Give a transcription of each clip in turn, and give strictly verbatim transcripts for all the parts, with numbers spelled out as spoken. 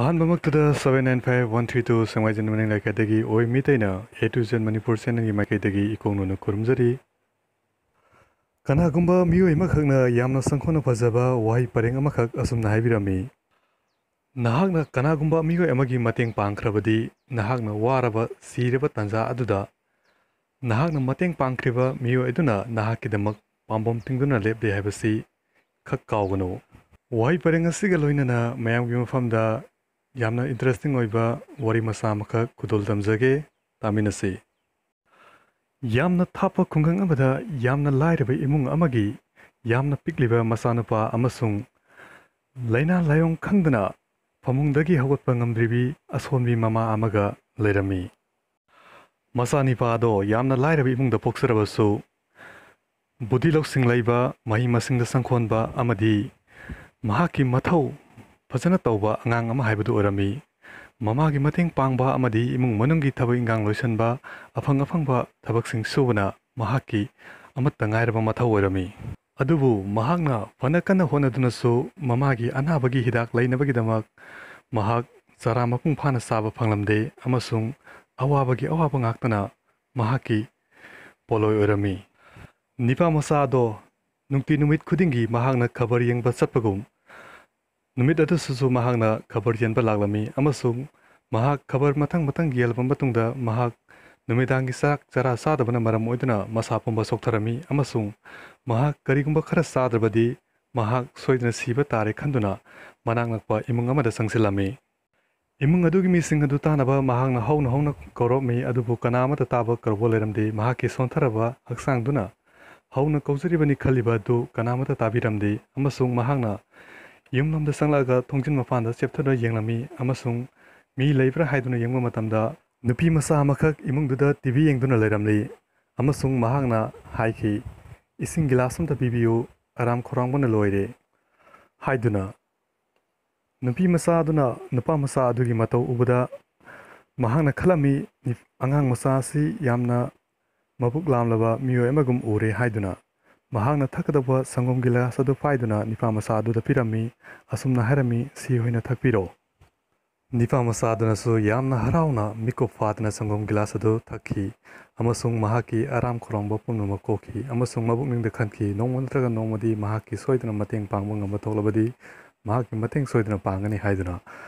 ꯑꯍꯥꯟꯕꯃꯛꯇꯗ seven nine five one three two ꯁꯦꯡꯃꯥꯏꯖꯤꯟ ꯃꯅꯤꯡ ꯂꯩꯀꯥꯏꯗꯒꯤ ꯑꯣꯏ ꯃꯤꯇꯩꯅ A to Z ꯃꯅꯤꯄꯨꯔ channelꯒꯤ ꯃꯥꯏꯀꯩꯗꯒꯤ ꯏꯀꯣꯛ ꯅꯧꯅ ꯈꯨꯔꯨꯝꯖꯔꯤ꯫ ꯀꯅꯥꯒꯨꯝꯕ ꯃꯤꯑꯣꯏ ꯑꯃꯈꯛꯅ ꯌꯥꯝꯅ ꯁꯪꯈꯣꯟꯅ ꯐꯖꯕ ꯋꯥꯍꯩ ꯄꯔꯦꯡ ꯑꯃꯈꯛ ꯑꯁꯨꯝꯅ ꯍꯥꯏꯕꯤꯔꯝꯃꯤ, "ꯅꯍꯥꯛꯅ ꯀꯅꯥꯒꯨꯝꯕ ꯃꯤꯑꯣꯏ ꯑꯃꯒꯤ ꯃꯇꯦꯡ ꯄꯥꯡꯈ꯭ꯔꯕꯗꯤ, ꯅꯍꯥꯛꯅ ꯋꯥꯔꯕ, ꯁꯤꯔꯕ ꯇꯥꯟꯖꯥ ꯑꯗꯨꯗ ꯅꯍꯥꯛꯅ ꯃꯇꯦꯡ ꯄꯥꯡꯈ꯭ꯔꯤꯕ ꯃꯤꯑꯣꯏ ꯑꯗꯨꯅ ꯅꯍꯥꯛꯀꯤꯗꯃꯛ ꯄꯥꯝꯕꯣꯝ ꯇꯤꯡꯗꯨꯅ ꯂꯦꯞꯂꯦ ꯍꯥꯏꯕꯁꯤ ꯈꯛ ꯀꯥꯎꯒꯅꯨ꯫" ꯋꯥꯍꯩ ꯄꯔꯦꯡ ꯑꯁꯤꯒ ꯂꯣꯏꯅꯅ ꯃꯌꯥꯝꯒꯤ ꯃꯐꯝꯗ ꯌꯥꯝꯅ interesting ꯑꯣꯏꯕ ꯋꯥꯔꯤ ꯃꯆꯥ ꯑꯃꯈꯛ ꯈꯨꯗꯣꯜ ꯇꯝꯖꯒꯦ, ꯇꯥꯃꯤꯟꯅꯁꯤ꯫ ꯌꯥꯝꯅ ꯊꯥꯞꯄ ꯈꯨꯡꯒꯪ ꯑꯃꯗ ꯌꯥꯝꯅ ꯂꯥꯏꯔꯕ ꯏꯃꯨꯡ ꯑꯃꯒꯤ ꯌꯥꯝꯅ ꯄꯤꯛꯂꯤꯕ ꯃꯆꯥꯅꯨꯄꯥ ꯑꯃꯁꯨꯡ ꯂꯥꯏꯅꯥ ꯂꯥꯏꯑꯣꯡ ꯈꯪꯗꯅ ꯐꯃꯨꯡꯗꯒꯤ ꯍꯧꯒꯠꯄ ꯉꯝꯗ꯭ꯔꯤꯕꯤ ꯑꯁꯣꯟꯕꯤ ꯃꯃꯥ ꯑꯃꯒ ꯂꯩꯔꯝꯃꯤ꯫ ꯃꯆꯥꯅꯤꯄꯥ ꯑꯗꯣ ꯌꯥꯝꯅ ꯂꯥꯏꯔꯕ ꯏꯃꯨꯡꯗ ꯄꯣꯛꯆꯔꯕꯁꯨ, ꯕꯨꯙꯤ ꯂꯧꯁꯤꯡ ꯂꯩꯕ, ꯃꯍꯩ ꯃꯁꯤꯡꯗ ꯁꯪꯈꯣꯟꯕ ꯑꯃꯗꯤ ꯃꯍꯥꯛꯀꯤ ꯃꯊꯧ ꯐꯖꯅ ꯇꯧꯕ ꯑꯉꯥꯡ ꯑꯃ ꯍꯥꯏꯕꯗꯨ ꯑꯣꯏꯔꯝꯃꯤ꯫ ꯃꯃꯥꯒꯤ ꯃꯇꯦꯡ ꯄꯥꯡꯕ ꯑꯃꯗꯤ ꯏꯃꯨꯡ ꯃꯅꯨꯡꯒꯤ ꯊꯕꯛ ꯏꯟꯈꯥꯡ ꯂꯣꯏꯁꯤꯟꯕ, ꯑꯐꯪ ꯑꯐꯪꯕ ꯊꯕꯛꯁꯤꯡ ꯁꯨꯕꯅ ꯃꯍꯥꯛꯀꯤ ꯑꯃꯠꯇ ꯉꯥꯏꯔꯕ ꯃꯊꯧ ꯑꯣꯏꯔꯝꯃꯤ꯫ ꯑꯗꯨꯕꯨ ꯃꯍꯥꯛꯅ ꯐꯅ ꯀꯟꯅ ꯍꯣꯠꯅꯗꯨꯅꯁꯨ ꯃꯃꯥꯒꯤ ꯑꯅꯥꯕꯒꯤ ꯍꯤꯗꯥꯛ ꯂꯩꯅꯕꯒꯤꯗꯃꯛ ꯃꯍꯥꯛ ꯆꯔꯥ ꯃꯄꯨꯡ ꯐꯥꯅ ꯆꯥꯕ ꯐꯪꯂꯝꯗꯦ, ꯑꯃꯁꯨꯡ ꯑꯋꯥꯕꯒꯤ ꯑꯋꯥꯕ ꯉꯥꯛꯇꯅ ꯃꯍꯥꯛꯀꯤ ꯄꯣꯠꯂꯣꯏ ꯑꯣꯏꯔꯝꯃꯤ꯫ ꯅꯤꯄꯥ ꯃꯆꯥ ꯑꯗꯣ ꯅꯨꯡꯇꯤ ꯅꯨꯃꯤꯠ ꯈꯨꯗꯤꯡꯒꯤ ꯃꯍꯥꯛꯅ ꯈꯕꯔ ꯌꯦꯡꯕ ꯆꯠꯄꯒꯨꯝ, ꯅꯨꯃꯤꯠ ꯑꯗꯨꯁꯨ ꯃꯍꯥꯛꯅ ꯈꯕꯔ ꯌꯦꯟꯕ ꯂꯥꯛꯂꯝꯃꯤ, ꯑꯃꯁꯨꯡ ꯃꯍꯥꯛ ꯈꯕꯔ ꯃꯊꯪ ꯃꯊꯪ ꯌꯦꯜꯂꯕ ꯃꯇꯨꯡꯗ ꯃꯍꯥꯛ ꯅꯨꯃꯤꯗꯥꯡꯒꯤ ꯆꯥꯛ ꯆꯔꯥ ꯆꯥꯗꯕꯅ ꯃꯔꯝ ꯑꯣꯏꯗꯨꯅ ꯃꯁꯥ ꯄꯨꯝꯕ ꯁꯣꯛꯊꯔꯝꯃꯤ, ꯑꯃꯁꯨꯡ ꯃꯍꯥꯛ ꯀꯔꯤꯒꯨꯝꯕ ꯈꯔ ꯆꯥꯗ꯭ꯔꯕꯗꯤ ꯃꯍꯥꯛ ꯁꯣꯏꯗꯅ ꯁꯤꯕ ꯇꯥꯔꯦ ꯈꯟꯗꯨꯅ ꯃꯅꯥꯛ ꯅꯛꯄ ꯏꯃꯨꯡ ꯑꯃꯗ ꯆꯪꯁꯤꯜꯂꯝꯃꯤ꯫ ꯏꯃꯨꯡ ꯑꯗꯨꯒꯤ ꯃꯤꯁꯤꯡ ꯑꯗꯨ ꯇꯥꯅꯕ ꯃꯍꯥꯛꯅ ꯍꯧꯅ ꯍꯧꯅ ꯀꯧꯔꯛꯃꯤ, ꯑꯗꯨꯕꯨ ꯀꯅꯥ ꯑꯃꯠꯇ ꯇꯥꯕ ꯀꯧꯔꯛꯄ ꯂꯩꯔꯝꯗꯦ꯫ ꯃꯍꯥꯛꯀꯤ ꯁꯣꯟꯊꯔꯕ ꯍꯛꯆꯥꯡꯗꯨꯅ ꯍꯧꯅ ꯀꯧꯖꯔꯤꯕꯅꯤ ꯈꯜꯂꯤꯕ ꯑꯗꯨ ꯀꯅꯥ ꯑꯃꯠꯇ ꯇꯥꯕꯤꯔꯝꯗꯦ, ꯑꯃꯁꯨꯡ ꯃꯍꯥꯛꯅ ꯌꯨꯝꯂꯣꯝꯗ ꯆꯪꯂꯛꯂꯒ ꯊꯣꯡꯖꯤꯟ ꯃꯄꯥꯟꯗ ꯆꯦꯞꯊꯗꯨꯅ ꯌꯦꯡꯂꯝꯃꯤ, ꯑꯃꯁꯨꯡ ꯃꯤ ꯂꯩꯕ꯭ꯔꯥ ꯍꯥꯏꯗꯨꯅ ꯌꯦꯡꯕ ꯃꯇꯝꯗ ꯅꯨꯄꯤ ꯃꯆꯥ ꯑꯃꯈꯛ ꯏꯃꯨꯡꯗꯨꯗ T V ꯌꯦꯡꯗꯨꯅ ꯂꯩꯔꯝꯂꯤ, ꯑꯃꯁꯨꯡ ꯃꯍꯥꯛꯅ ꯍꯥꯏꯈꯤ, "ꯏꯁꯤꯡ ꯒꯤꯂꯥꯁ ꯑꯃꯇ ꯄꯤꯕꯤꯌꯨ, ꯑꯔꯥꯝ ꯈꯧꯔꯥꯡꯕꯅ ꯂꯣꯏꯔꯦ" ꯍꯥꯏꯗꯨꯅ꯫ ꯅꯨꯄꯤ ꯃꯆꯥ ꯑꯗꯨꯅ ꯅꯨꯄꯥ ꯃꯆꯥ ꯑꯗꯨꯒꯤ ꯃꯇꯧ ꯎꯕꯗ ꯃꯍꯥꯛꯅ ꯈꯜꯂꯝꯃꯤ, "ꯑꯉꯥꯡ ꯃꯆꯥ ꯑꯁꯤ ꯌꯥꯝꯅ ꯃꯕꯨꯛ ꯂꯥꯝꯂꯕ ꯃꯤꯑꯣꯏ ꯑꯃꯒꯨꯝ ꯎꯔꯦ" ꯍꯥꯏꯗꯨꯅ ꯃꯍꯥꯛꯅ ꯊꯛꯀꯗꯧꯕ ꯁꯪꯒꯣꯝꯒꯤ ꯒꯤꯂꯥꯁ ꯑꯗꯨ ꯄꯥꯏꯗꯨꯅ ꯅꯨꯄꯥ ꯃꯆꯥ ꯑꯗꯨꯗ ꯄꯤꯔꯝꯃꯤ꯫ ꯑꯁꯨꯝꯅ ꯍꯥꯏꯔꯝꯃꯤ, "ꯁꯤ ꯍꯣꯏꯅ ꯊꯛꯄꯤꯔꯣ"꯫ ꯅꯤꯄꯥ ꯃꯆꯥ ꯑꯗꯨꯅꯁꯨ ꯌꯥꯝꯅ ꯍꯔꯥꯎꯅ ꯃꯤꯀꯨꯞ ꯐꯥꯗꯅ ꯁꯪꯒꯣꯝ ꯒꯤꯂꯥꯁ ꯑꯗꯨ ꯊꯛꯈꯤ, ꯑꯃꯁꯨꯡ ꯃꯍꯥꯛꯀꯤ ꯑꯔꯥꯝ ꯈꯧꯔꯥꯡꯕ ꯄꯨꯝꯅꯃꯛ ꯀꯣꯛꯈꯤ, ꯑꯃꯁꯨꯡ ꯃꯕꯨꯛꯅꯤꯡꯗ ꯈꯟꯈꯤ, "ꯅꯣꯡꯃ ꯅꯠꯇ꯭ꯔꯒ ꯅꯣꯡꯃꯗꯤ ꯃꯍꯥꯛꯀꯤ ꯁꯣꯏꯗꯅ ꯃꯇꯦꯡ ꯄꯥꯡꯕ ꯉꯝꯕ ꯊꯣꯛꯂꯕꯗꯤ, ꯃꯍꯥꯛꯀꯤ ꯃꯇꯦꯡ ꯁꯣꯏꯗꯅ ꯄꯥꯡꯒꯅꯤ" ꯍꯥꯏꯗꯨꯅ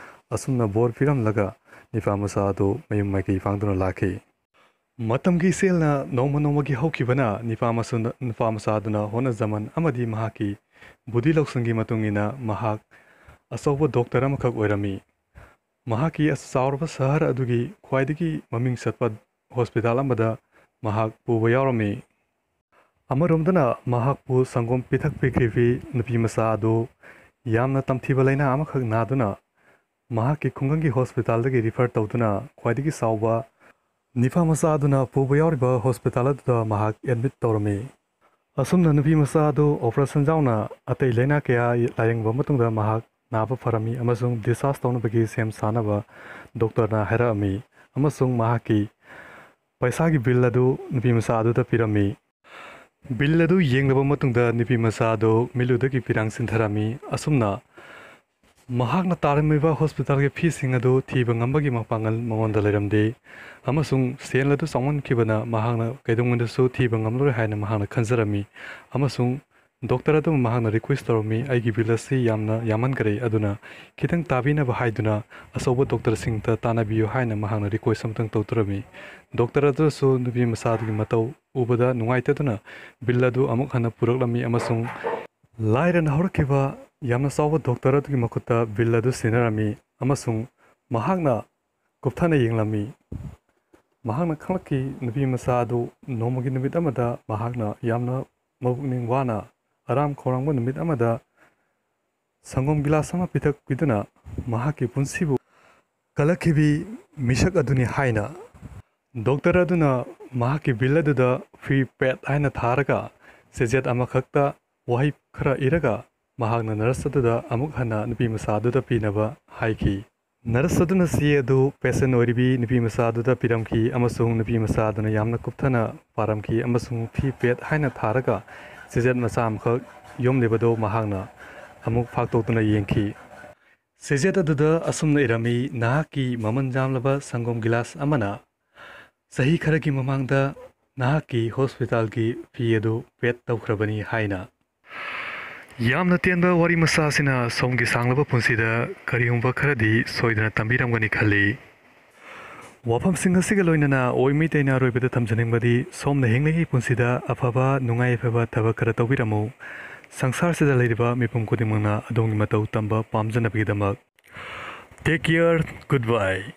ꯑꯁꯨꯝꯅ ꯕꯣꯔ ꯄꯤꯔꯝꯂꯒ ꯅꯤꯄꯥ ꯃꯆꯥ ꯑꯗꯨ ꯃꯌꯨꯝ ꯃꯥꯏꯀꯩ ꯐꯥꯡꯗꯨꯅ ꯂꯥꯛꯈꯤ꯫ ꯃꯇꯝꯒꯤ ꯏꯆꯦꯜꯅ ꯅꯣꯡꯃ ꯅꯣꯡꯃꯒꯤ ꯍꯧꯈꯤꯕꯅ ꯅꯤꯄꯥ ꯃꯁꯨ-, ꯅꯨꯄꯥ ꯃꯆꯥ ꯑꯗꯨꯅ ꯍꯣꯠꯅꯖꯃꯟ ꯑꯃꯗꯤ ꯃꯍꯥꯛꯀꯤ ꯕꯨꯙꯤ ꯂꯧꯁꯤꯡꯒꯤ ꯃꯇꯨꯡ ꯏꯟꯅ ꯃꯍꯥꯛ ꯑꯆꯧꯕ ꯗꯣꯛꯇꯔ ꯑꯃꯈꯛ ꯑꯣꯏꯔꯝꯃꯤ꯫ ꯃꯍꯥꯛꯀꯤ ꯆꯥꯎꯔꯕ ꯁꯍꯔ ꯑꯗꯨꯒꯤ ꯈ꯭ꯋꯥꯏꯗꯒꯤ ꯃꯃꯤꯡ ꯆꯠꯄ ꯍꯣꯁꯄꯤꯇꯥꯜ ꯑꯃꯗ ꯃꯍꯥꯛ ꯄꯨꯕ ꯌꯥꯎꯔꯝꯃꯤ꯫ ꯑꯃꯔꯣꯝꯗꯅ ꯃꯍꯥꯛꯄꯨ ꯁꯪꯒꯣꯝ ꯄꯤꯊꯛꯄꯤꯈ꯭ꯔꯤꯕꯤ ꯅꯨꯄꯤ ꯃꯆꯥ ꯑꯗꯨ ꯌꯥꯝꯅ ꯇꯝꯊꯤꯕ ꯂꯥꯏꯅꯥ ꯑꯃꯈꯛ ꯅꯥꯗꯨꯅ ꯃꯍꯥꯛꯀꯤ ꯈꯨꯡꯒꯪꯒꯤ ꯍꯣꯁꯄꯤꯇꯥꯜꯗꯒꯤ ꯔꯤꯐꯔ ꯇꯧꯗꯨꯅ ꯈ꯭ꯋꯥꯏꯗꯒꯤ ꯆꯥꯎꯕ ꯅꯤꯄꯥ ꯃꯆꯥ ꯑꯗꯨꯅ ꯄꯨꯕ ꯌꯥꯎꯔꯤꯕ ꯍꯣꯁꯄꯤꯇꯥꯜ ꯑꯗꯨꯗ ꯃꯍꯥꯛ ꯑꯦꯗꯃꯤꯠ ꯇꯧꯔꯝꯃꯤ꯫ ꯑꯁꯨꯝꯅ ꯅꯨꯄꯤ ꯃꯆꯥ ꯑꯗꯨ ꯑꯣꯄꯔꯦꯁꯟ ꯌꯥꯎꯅ ꯑꯇꯩ ꯂꯥꯏꯅꯥ ꯀꯌꯥ ꯂꯥꯌꯦꯡꯕ ꯃꯇꯨꯡꯗ ꯃꯍꯥꯛ ꯅꯥꯕ ꯐꯔꯝꯃꯤ ꯑꯃꯁꯨꯡ ꯗꯤꯁꯆꯥꯔꯖ ꯇꯧꯅꯕꯒꯤ ꯁꯦꯝ ꯁꯥꯅꯕ ꯗꯣꯛꯇꯔꯅ ꯍꯥꯏꯔꯛꯑꯝꯃꯤ ꯑꯃꯁꯨꯡ ꯃꯍꯥꯛꯀꯤ ꯄꯩꯁꯥꯒꯤ ꯕꯤꯜ ꯑꯗꯨ ꯅꯨꯄꯤ ꯃꯆꯥ ꯑꯗꯨꯗ ꯄꯤꯔꯝꯃꯤ꯫ ꯕꯤꯜ ꯑꯗꯨ ꯌꯦꯡꯂꯕ ꯃꯇꯨꯡꯗ ꯅꯨꯄꯤ ꯃꯆꯥ ꯑꯗꯨ ꯃꯤꯠꯂꯨꯗꯒꯤ ꯄꯤꯔꯥꯡ ꯆꯤꯟꯊꯔꯝꯃꯤ꯫ ꯑꯁꯨꯝꯅ ꯃꯍꯥꯛꯅ ꯇꯥꯔꯝꯃꯤꯕ ꯍꯣꯁꯄꯤꯇꯥꯜꯒꯤ ꯐꯤꯁꯤꯡ ꯑꯗꯨ ꯊꯤꯕ ꯉꯝꯕꯒꯤ ꯃꯄꯥꯡꯒꯜ ꯃꯉꯣꯟꯗ ꯂꯩꯔꯝꯗꯦ, ꯑꯃꯁꯨꯡ ꯁꯦꯜ ꯑꯗꯨ ꯆꯥꯎꯃꯟꯈꯤꯕꯅ ꯃꯍꯥꯛꯅ ꯀꯩꯗꯧꯉꯩꯗꯁꯨ ꯊꯤꯕ ꯉꯝꯂꯔꯣꯏ ꯍꯥꯏꯅ ꯃꯍꯥꯛꯅ ꯈꯟꯖꯔꯝꯃꯤ꯫ ꯑꯃꯁꯨꯡ ꯗꯣꯛꯇꯔ ꯑꯗꯨꯕꯨ ꯃꯍꯥꯛꯅ ꯔꯤꯀ꯭ꯋꯦꯁ ꯇꯧꯔꯝꯃꯤ, "ꯑꯩꯒꯤ ꯕꯤꯜ ꯑꯁꯤ ꯌꯥꯝꯅ ꯌꯥꯝꯃꯟꯈꯔꯦ, ꯑꯗꯨꯅ ꯈꯤꯇꯪ ꯇꯥꯕꯤꯅꯕ" ꯍꯥꯏꯗꯨꯅ ꯑꯆꯧꯕ ꯗꯣꯛꯇꯔꯁꯤꯡꯗ ꯇꯥꯟꯅꯕꯤꯌꯨ ꯍꯥꯏꯅ ꯃꯍꯥꯛꯅ ꯔꯤꯀ꯭ꯋꯦꯁ ꯑꯃꯇꯪ ꯇꯧꯊꯔꯝꯃꯤ꯫ ꯗꯣꯛꯇꯔ ꯑꯗꯨꯁꯨ ꯅꯨꯄꯤ ꯃꯆꯥꯗꯨꯒꯤ ꯃꯇꯧ ꯎꯕꯗ ꯅꯨꯡꯉꯥꯏꯇꯗꯨꯅ ꯕꯤꯜ ꯑꯗꯨ ꯑꯃꯨꯛ ꯍꯟꯅ ꯄꯨꯔꯛꯂꯝꯃꯤ ꯑꯃꯁꯨꯡ ꯂꯥꯏꯔꯅ ꯍꯧꯔꯛꯈꯤꯕ ꯌꯥꯝꯅ ꯆꯥꯎꯕ ꯗꯣꯛꯇꯔ ꯑꯗꯨꯒꯤ ꯃꯈꯨꯠꯇ ꯕꯤꯜ ꯑꯗꯨ ꯁꯤꯟꯅꯔꯝꯃꯤ ꯑꯃꯁꯨꯡ ꯃꯍꯥꯛꯅ ꯀꯨꯞꯊꯅ ꯌꯦꯡꯂꯝꯃꯤ꯫ ꯃꯍꯥꯛꯅ ꯈꯪꯂꯛꯈꯤ, ꯅꯨꯄꯤ ꯃꯆꯥ ꯑꯗꯨ ꯅꯣꯡꯃꯒꯤ ꯅꯨꯃꯤꯠ ꯑꯃꯗ ꯃꯍꯥꯛꯅ ꯌꯥꯝꯅ ꯃꯕꯨꯛꯅꯤꯡ ꯋꯥꯅ ꯑꯔꯥꯝ ꯈꯧꯔꯥꯡꯕ ꯅꯨꯃꯤꯠ ꯑꯃꯗ ꯁꯪꯒꯣꯝ ꯒꯤꯂꯥꯁ ꯑꯃ ꯄꯤꯊꯛꯄꯤꯗꯨꯅ ꯃꯍꯥꯛꯀꯤ ꯄꯨꯟꯁꯤꯕꯨ ꯀꯜꯂꯛꯈꯤꯕꯤ ꯃꯤꯁꯛ ꯑꯗꯨꯅꯤ ꯍꯥꯏꯅ ꯗꯣꯛꯇꯔ ꯑꯗꯨꯅ ꯃꯍꯥꯛꯀꯤ ꯕꯤꯜ ꯑꯗꯨꯗ "ꯐ꯭ꯔꯤ ꯄꯦꯠ" ꯍꯥꯏꯅ ꯊꯥꯔꯒ ꯆꯦꯆꯦꯠ ꯑꯃꯈꯛꯇ ꯋꯥꯍꯩ ꯈꯔ ꯏꯔꯒ ꯃꯍꯥꯛꯅ ꯅꯔꯁ ꯑꯗꯨꯗ ꯑꯃꯨꯛ ꯍꯟꯅ ꯅꯨꯄꯤ ꯃꯆꯥ ꯑꯗꯨꯗ ꯄꯤꯅꯕ ꯍꯥꯏꯈꯤ꯫ ꯅꯔꯁ ꯑꯗꯨꯅ ꯆꯦ ꯑꯗꯨ ꯄꯦꯁꯦꯟ ꯑꯣꯏꯔꯤꯕꯤ ꯅꯨꯄꯤ ꯃꯆꯥ ꯑꯗꯨꯗ ꯄꯤꯔꯝꯈꯤ ꯑꯃꯁꯨꯡ ꯅꯨꯄꯤ ꯃꯆꯥ ꯑꯗꯨꯅ ꯌꯥꯝꯅ ꯀꯨꯞꯊꯅ ꯄꯥꯔꯝꯈꯤ ꯑꯃꯁꯨꯡ "ꯐ꯭ꯔꯤ ꯄꯦꯠ" ꯍꯥꯏꯅ ꯊꯥꯔꯒ ꯆꯦꯆꯦꯠ ꯃꯆꯥ ꯑꯃꯈꯛ ꯌꯣꯝꯂꯤꯕꯗꯨ ꯃꯍꯥꯛꯅ ꯑꯃꯨꯛ ꯐꯥꯛꯇꯣꯛꯇꯨꯅ ꯌꯦꯡꯈꯤ꯫ ꯆꯦꯖꯦꯠ ꯑꯗꯨꯗ ꯑꯁꯨꯝꯅ ꯏꯔꯝꯃꯤ, "ꯅꯍꯥꯛꯀꯤ ꯃꯃꯜ ꯌꯥꯝꯂꯕ ꯁꯪꯒꯣꯝ ꯒꯤꯂꯥꯁ ꯑꯃꯅ ꯆꯍꯤ ꯈꯔꯒꯤ ꯃꯃꯥꯡꯗ ꯅꯍꯥꯛꯀꯤ ꯍꯣꯁꯄꯤꯇꯥꯜꯒꯤ ꯐꯤ ꯑꯗꯨ ꯄꯦꯗ ꯇꯧꯈ꯭ꯔꯕꯅꯤ" ꯍꯥꯏꯅ꯫ ꯌꯥꯝꯅ ꯇꯦꯟꯕ ꯋꯥꯔꯤ ꯃꯆꯥ ꯑꯁꯤꯅ ꯁꯣꯝꯒꯤ ꯁꯥꯡꯂꯕ ꯄꯨꯟꯁꯤꯗ ꯀꯔꯤꯒꯨꯝꯕ ꯈꯔꯗꯤ ꯁꯣꯏꯗꯅ ꯇꯝꯕꯤꯔꯝꯒꯅꯤ ꯈꯜꯂꯤ꯫ ꯋꯥꯐꯝꯁꯤꯡ ꯑꯁꯤꯒ ꯂꯣꯏꯅꯅ ꯑꯣꯏ ꯃꯩꯇꯩꯅ ꯑꯔꯣꯏꯕꯗ ꯊꯝꯖꯅꯤꯡꯕꯗꯤ, ꯁꯣꯝꯅ ꯍꯤꯡꯂꯤꯉꯩꯒꯤ ꯄꯨꯟꯁꯤꯗ ꯑꯐꯕ, ꯅꯨꯡꯉꯥꯏ ꯌꯥꯏꯐꯕ ꯊꯕꯛ ꯈꯔ ꯇꯧꯕꯤꯔꯝꯃꯨ꯫ ꯁꯪꯁꯥꯔꯁꯤꯗ ꯂꯩꯔꯤꯕ ꯃꯤꯄꯨꯝ ꯈꯨꯗꯤꯡꯃꯛꯅ ꯑꯗꯣꯝꯒꯤ ꯃꯇꯧ ꯇꯝꯕ ꯄꯥꯝꯖꯅꯕꯒꯤꯗꯃꯛ꯫ Take care, goodbye꯫